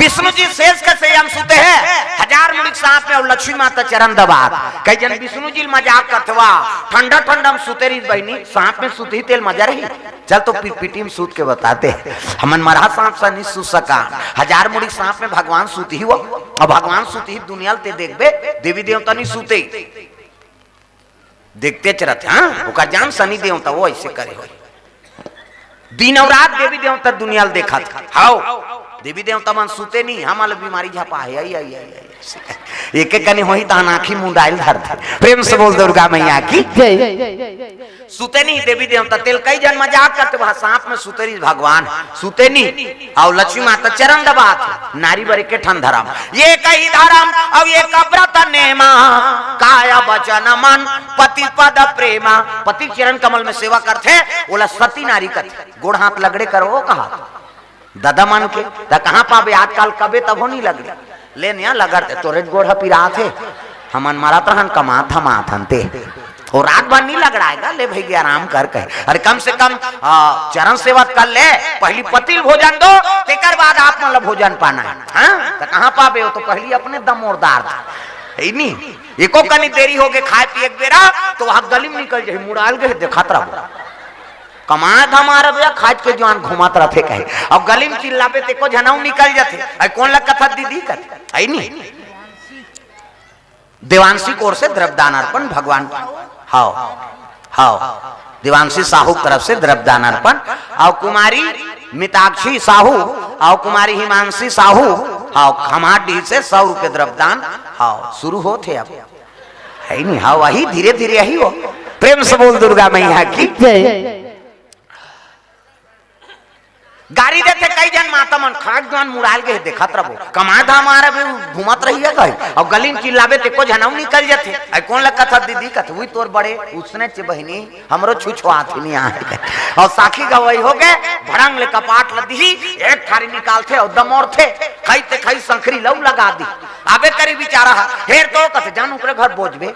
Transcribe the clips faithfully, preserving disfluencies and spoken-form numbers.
विष्णु जी शेष के सैया म सुते हे, हजार मुड़ी के सांप में, अउ लक्ष्मी माता चरण दबात। कई जन विष्णु जी ल मजाक करथे, "वाह, ठंडा ठंडा म सुते रहिस बहिनी, सांप में सुतही तेल मजा रही। चल तो पिटपिटी म सुत के बताते, हमन मरहा सांप सा नहीं सुत सका, हजार मुड़ी के सांप में भगवान सुतही वो, अउ भगवान सुतही दुनिया ल ते देखबे, देवी देवता नहीं सुते।" देखते च रथे, हाँ, ओकर जान शनि देवता वो ऐसे करे हो। दिन अउ रात देवी देवता दुनिया ल देखत। हाव, देवी देवता मन सुते नहीं, हमन ल बीमारी झपा हे, आई, आई, आई, आई। एक एक कनी होही तहन आँखी मुंडाइल धरथे। प्रेम से बोल दुर्गा मैया की। जय। सुते नहीं देवी देवता, तेल कई जन मजाक करथे, "वह सांप में सुते रहिस भगवान, सुते नहीं।" अउ लक्ष्मी माता चरण दबात हे, नारी बर एके ठन धरम, ये कही धरम, अउ ये का व्रत नेमा, काय वचन मन, पति पद प्रेमा। पति चरण कमल में सेवा करथे, ओला सती नारी कथे। गोड़ हाथ लगड़े करो कहा ददा मन के, त कहाँ पाबे? आजकल कबे तभो नहीं लगड़े। ले निया लगड़ते, तोरे गोड़ ह पिरात हे, हमन मरत रहन, कमात हमात हन ते। वो रात भर नहीं लगड़ाएगा, ले भई आराम कर कहे। अरे कम से कम, आ, चरण सेवा कर ले, पहली पति ल भोजन दो, तेकर बाद आप मन ल भोजन पाना हे। हाँ? त कहाँ पाबे? वो तो पहली अपने दमोरदार था। हे नहीं? एको कनी देरी होगे खाए पिए के बेरा, तो वहाँ गली में निकल जाही, मुड़ाल गए, देखत रहो। कमाए धमाए रहे भैया, खाए के जुआन घूमत रथे कहे। अउ गली में चिल्लाबे, ते एको झन अउ निकल जाथे। अरे कोन ल कथस दीदी कथे? हे नहीं? देवांशी कोर से द्रव्यदान अर्पण भगवान की। हाव, हाव। देवांशी साहू की तरफ से द्रव्यदान अर्पण। अउ कुमारी मिताक्षी साहू, अउ कुमारी हिमांशी साहू, हाव, खमाडी से सौ रुपये द्रव्यदान। हाव, शुरू होत हे अब। हे नहीं, हाव, वही धीरे धीरे ही हो। प्रेम से बोल दुर्गा मैया की। जय। गारी देथे कई जन माता मन, खाक जुआन मुड़ाल गए, देखत रहो। कमाए धमाए रहे, घूमत रहिए गए। अउ गली में चिल्लाबे, ते एको झन अउ निकल जाथे। अरे कोन ल कथस दीदी कथे? उही तोर बड़े उसने चे बहिनी, हमरो छुछुआत ही नहीं आए। अउ साखी गवाही होगे, भड़ंग ले कपाट ल दिही, एक थारी निकालथे अउ दमोरथे, खई ते खई संखरी ल अउ लगा दी। आबे करी बिचारा ह, हेर तो कथे, "जान ओकरे घर बोजबे,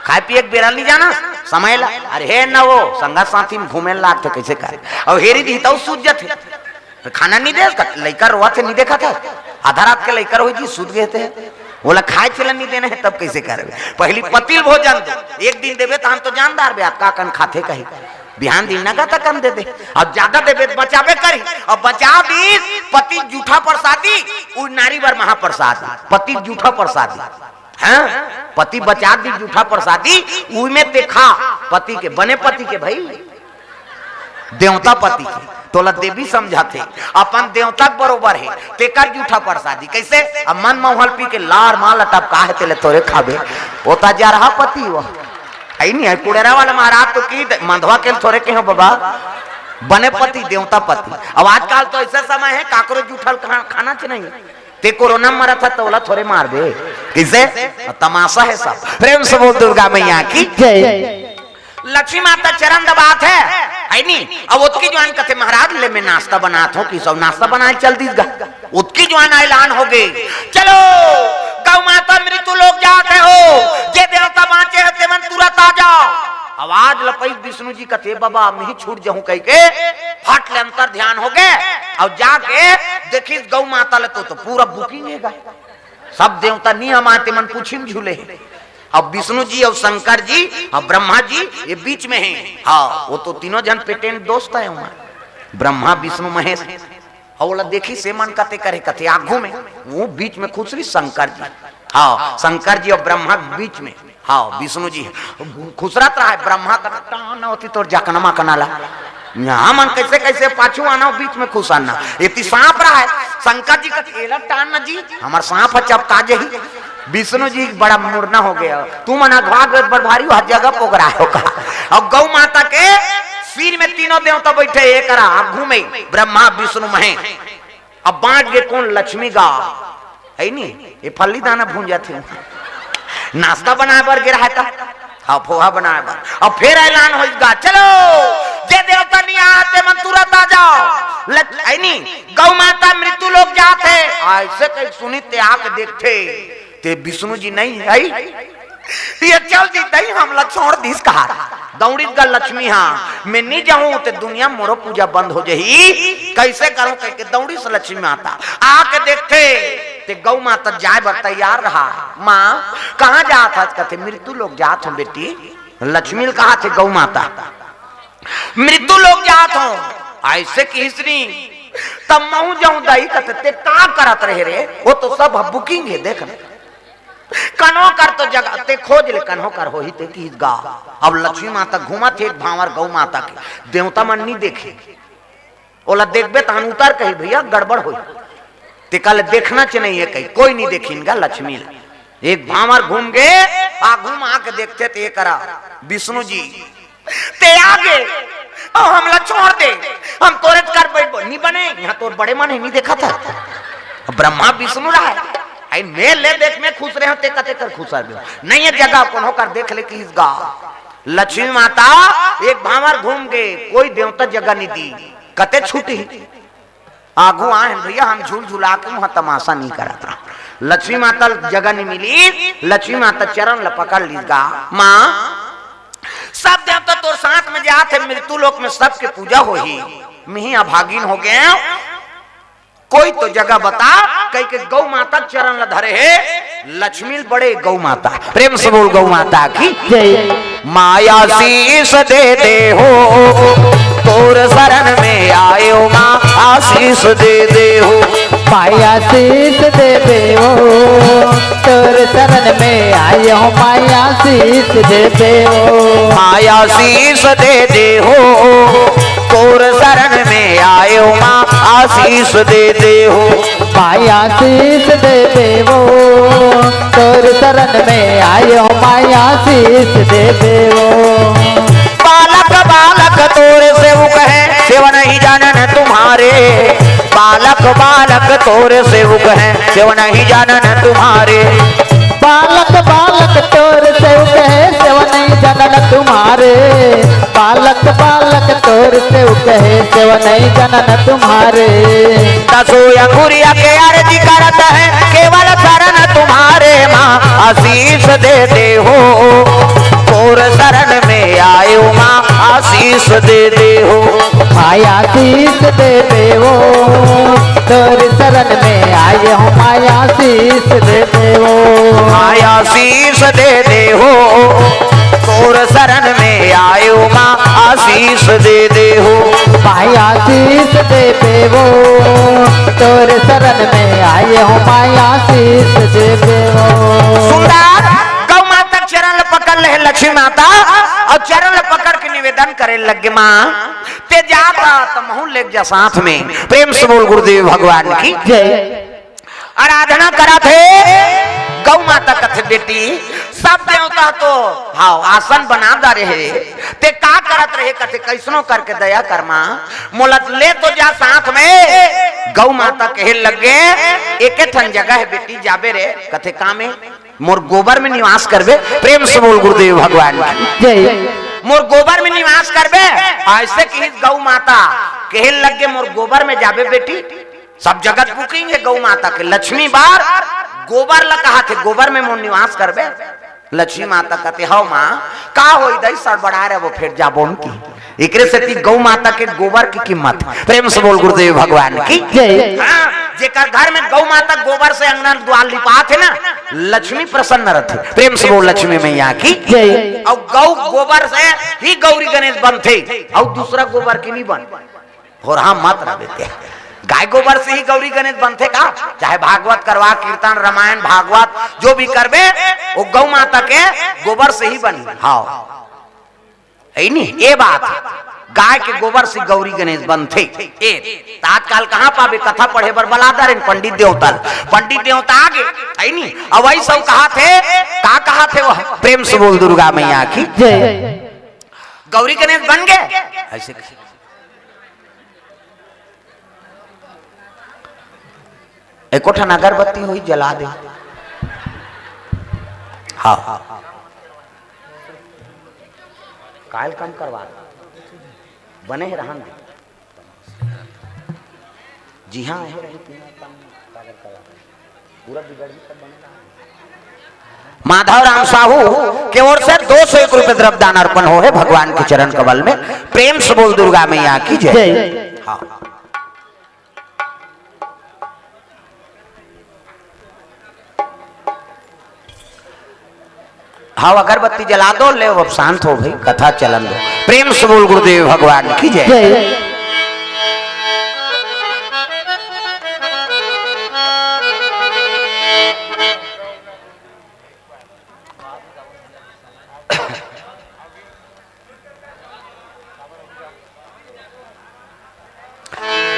खाए पिए के बेरा ल नहीं जाना, समय ला।" अरे हे न वो, संगा साथी में घूमे ल लागथे, कैसे करे? अउ हेरी दिही त अउ सूझ जाथे। खाना नहीं दे, लइका रोवत हे, नहीं देखत हे, आधा रात के लइका रोही जी, सूत गए थे, ओला खाए चलन नहीं देना हे, तब कैसे करबे? पहली पति ल भोजन दो, एक दिन देबे, तहन तो जानदार बे, आप का कन खाथे कही, बिहान दिन नगा तकन दे दे। अब ज्यादा देबे त बचाबे करी, अब बचा दीस पति जूठा प्रसादी, उ नारी बर महाप्रसाद, पति जूठा प्रसादी। हाँ, पति बचा दीस जूठा प्रसादी, उमे ते खा, पति के, बने पति के भाई, देवता पति के, तोला देवी समझाथे, अपन देवता के बरोबर हे, तेकर जूठा प्रसादी। कैसे? अब मन मौहल पी के लार माल टपका हे, तेले थोरे खाबे, वो ता जरहा पति वो। हे नहीं, हे कुड़ेरा वाला महाराज तो की द-, मंधवा के थोरे के हो बाबा, बने पति, देवता पति। अब आजकल तो ऐसे समय हे, काकरो जूठल खा-, खाना च नहीं। ते कोरोना में मरत हे, तोला थोरे मारबे। कैसे? तमाशा हे सब। प्रेम से बोल दुर्गा मैया की। जय। लक्ष्मी माता चरण दबात हे, हे नहीं? अब ओतकी जुआन कथे, "महाराज, ले मैं नाश्ता बनात हूँ।" कि सब नाश्ता बनाए चल दीस गा। ओतकी जुआन ऐलान होगे, "चलो, गौ माता मृत्यु लोक जात हे हो, जे देवता बाँचे हे, तेमन तुरंत आ जाओ।" आवाज लपइस विष्णु जी कथे, "बाबा, मैं ही छूट जाहूँ," कहिके फट ले अंतर ध्यान होगे। अउ जाके देखिस गौ माता ल तो, तो पूरा booking हे गा। सब देवता नियम आते मन पूछी म झूले हे। अब विष्णु जी अउ शंकर जी अउ ब्रह्मा जी ये बीच में हे। हाँ, वो तो तीनों झन patent दोस्त हे उमा, ब्रह्मा, विष्णु, महेश। अउ ओला देखिस मन कथे करे कथे आगू में, वो बीच में खुसरिस शंकर जी। हाँ, शंकर जी अउ ब्रह्मा के बीच में। हाँ, विष्णु जी खुसरत रहय, ब्रह्मा कथे, "टान होती तोर जकना मकना ला।" हमन कैसे कैसे पाछू आना, बीच में खुसरना। एती सांप रहय, शंकर जी कथे, "एला टान ना जी, हमर सांप ह चपका जही।" विष्णु जी बड़ा मुड़ना होगे, "तुमन अघवा गे बड़ भारी, ओ जगह पोगरा हो का?" अउ गौ माता के सिर में तीनों देवता बइठे, एकरा आगू में ब्रह्मा, विष्णु, महेश। अब बाँच गे कोन? लक्ष्मी गा, हे नहीं? ये फल्ली दाना भूंजत हे। नाश्ता बनाए बर गे रहय त, हाँ, पोहा बनाए बर। अब फेर ऐलान होइस गा, "चलो, जे देवता नहीं आए, तेमन तुरंत आ जाओ।" लक-, हे नहीं? "गौ माता मृत्यु लोक जात हे।" अइसे कहिके सुनिस ते आके देखथे, ते विष्णु जी नहीं हे। ये चल दीस, हमला छोड़ दीस कहा। दौड़िस गा लक्ष्मी, "हाँ, मैं नहीं जाहूँ ते दुनिया मोरो पूजा बंद हो जही, कैसे करूँ?" कहिके दौड़िस लक्ष्मी माता। आके देखथे, ते गौ माता जाए बर तैयार रहा। माँ, कहाँ जात हस? कथे, "मृत्यु लोक जात हँव बेटी।" लक्ष्मी ल कहाथे गौ माता, "मृत्यु लोक जात हँव।" अइसे किहिस नी, "तब महूँ जाहूँ दाई।" कथे, "ते का करत रहे रे? वो तो सब booking हे, देख ना। कन्हो कर तो जगह, ते खोज ले, कन्हो कर होही ते किहिस गा।" अब लक्ष्मी माता घूमत हे एक भांवर गौ माता के, देवता मन नी देखे। ओला देखबे तहन उतर कही, "भैया, गड़बड़ होही।" ते काले देखना च नहीं हे कही, कोई नी देखिन गा लक्ष्मी ला। एक भांवर घूम गे, आगू म आके देखथे ते करा, "विष्णु जी, ते आ गे, अउ हमला छोड़ दे, हम तोरे कर बैठबो।" "नी बने, यहाँ तोर बड़े मन हे, नी देखत हस?" ब्रह्मा विष्णु रहा है, "आई मैं ले देख, मैं खुश रहे हँव, ते कते कर खुश रहे हो? नहीं हे जगह, कोनो कर देख ले," किहिस गा। लक्ष्मी माता एक भांवर घूम गे, कोई देवता जगह नी दी, कते छुट्टी। आगू आए हन भैया, हम झूल झुला के वहाँ तमाशा नी करत रहन। लक्ष्मी माता ल जगह नी मिलिस, लक्ष्मी माता चरण ल पकड़ लिस गा, "माँ, सब देवता तोर साथ में जात हे, मृत्यु लोक में सबके पूजा होही, मिही अभागिन हो गेंव, कोई तो जगह बता," कहिके गौ माता चरण ल धरे हे। लक्ष्मी ल बड़े गौ माता, प्रेम से बोल गौ माता की। जय। माँ आशीष दे दे हो, तोर शरण में आयो माँ आशीष दे दे हो। माँ आशीष दे दे हो, तोर शरण में आयो माँ आशीष दे दे हो। माँ आशीष दे दे हो, तोर शरण में आयो माँ आशीष दे दे हो। माँ आशीष दे दे हो, तोर शरण में आयो माँ आशीष दे दे हो। बालक बालक तोर सेवक है, सेवा नहीं जानन तुम्हारे। बालक बालक तोर सेवक है, सेवा नहीं जानन तुम्हारे। बालक बालक तोर सेवक है, सेवा नहीं जानन तुम्हारे। बालक बालक तोर सेवक है, सेवा नहीं जानन तुम्हारे। दसो अंगुरिया के आरती करत है, केवल शरण तुम्हारे माँ आशीष दे दे हो। तोर शरण में आयो माँ आशीष दे दे हो। माँ आशीष दे दे हो, तोर शरण में आयो माँ आशीष दे दे हो। माँ आशीष दे दे हो, तोर शरण में आयो माँ आशीष दे दे हो। माँ आशीष दे दे हो, तोर शरण में आयो माँ आशीष दे दे हो। सुंदर गौ माता चरण ल पकड़ ले लक्ष्मी माता अउ चरण ल पकड़ के निवेदन करे लग गे, माँ, ते जात हस त महूँ लेग जा साथ में। प्रेम से बोल गुरुदेव भगवान की। जय। आराधना करत हे, गौ माता कथे, "बेटी, सब देवता तो, हाँ, आसन बना डारे हे, ते का करत रहे?" कथे, "कइसनो करके दया कर माँ, मोला ले तो जा साथ में।" गौ माता कहे लग गे, "एके ठन जगह हे बेटी, जाबे रे।" कथे, "का में?" "मोर गोबर में निवास करबे।" प्रेम से बोल गुरुदेव भगवान की। जय। "मोर गोबर में निवास करबे।" अइसे किहिस गौ माता, कहे लग गे, "मोर गोबर में जाबे बेटी।" सब जगत booking हे गौ माता के, लक्ष्मी बर गोबर ल कहाथे, "गोबर में मोर निवास करबे।" लक्ष्मी माता कथे, "हव माँ, का होही दाई, सड़बड़ाए रहिबो, फेर जाबो न कि।" एकरे सेती गौ माता के गोबर के कीमत। प्रेम से बोल गुरुदेव भगवान की। जय। हाँ, जेकर घर में गौ माता गोबर से अंगना द्वार लिपाथे ना, लक्ष्मी प्रसन्न रहिथे। प्रेम से बोल लक्ष्मी मैया की। जय। अउ गौ गोबर से ही गौरी गणेश बनथे, अउ दूसरा गोबर के नी बन। होरहा मत रह बेटे, गाय गोबर से ही गौरी गणेश बनथे का? चाहे भागवत करवा, कीर्तन, रामायण, भागवत जो भी करबे, वो गौ माता के गोबर से ही बनी। हाँ, हे नी, ये बात, गाय के गोबर से गौरी गणेश बनथे। ए, त आजकल कहाँ पाबे? कथा पढ़े बर बला डारेन पंडित देवता ल, पंडित देवता आ गे, हे नी? अब वही सब कहाथे, का कहाथे वो? प्रेम से बोल दुर्गा मैया की। जय। गौरी गणेश बन गे, अइसे एको ठन अगरबत्ती होही, जला दे। हाँ, काल कम करवा दे। बने हे, रहन दे। जी हाँ, हे रही, पीना कम काबर करवा दे। पूरा बिगड़ ही सब बने रहा। माधव राम साहू के ओर से दो सौ एक रुपये द्रव्य दान अर्पण हो हे भगवान के चरण कमल में। प्रेम से बोल दुर्गा मैया की जय। जय। हाँ। हाँ, अगरबत्ती जला दो, ले अब शांत हो भाई, कथा चलन दो। प्रेम से बोल गुरुदेव भगवान की जय। जय।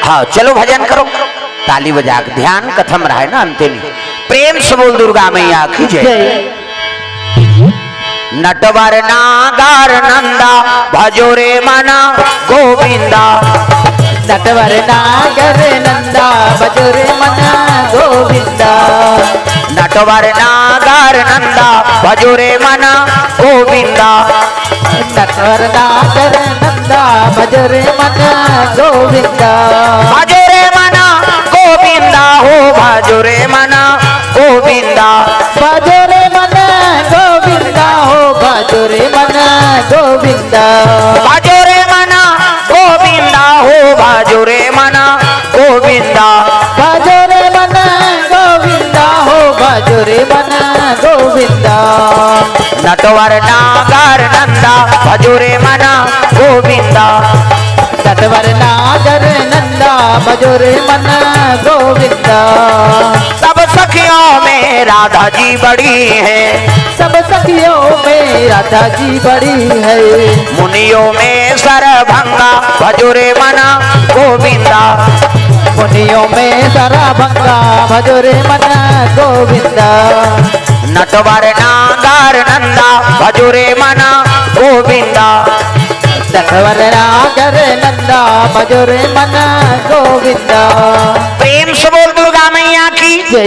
हाँ, चलो भजन करो, ताली बजा के। ध्यान कथम रहे ना अंते में। प्रेम से बोल दुर्गा मैया की जय। जय। नटवर नागर नंदा भजो रे मना गोविंदा। नटवर नागर नंदा भजो रे मना गोविंदा। नटवर नागर नंदा भजो रे मना गोविंदा। नटवर नागर नंदा भजो रे मना गोविंदा। भजो रे मना गोविंदा हो, भजो रे मना गोविंदा। भजो रे मना गोविंदा हो, भजो रे मना गोविंदा। भजो रे मना गोविंदा हो, भजो रे मना गोविंदा। भजो रे मना गोविंदा हो, भजो रे मना गोविंदा। नटवर नागर नंदा भजो रे मना गोविंदा। नटवर नागर नंदा भजो रे मना गोविंदा। सब सखियों में राधा जी बड़ी है। सब सखियों में राधा जी बड़ी है। मुनियों में सरभंगा भजो रे मना गोविंदा। मुनियों में सरभंगा भजो रे मना गोविंदा। नटवर नागर नंदा भजो रे मना गोविंदा। नटवर नागर नंदा भजो रे मना गोविंदा। प्रेम से बोल दुर्गा मैया की जय।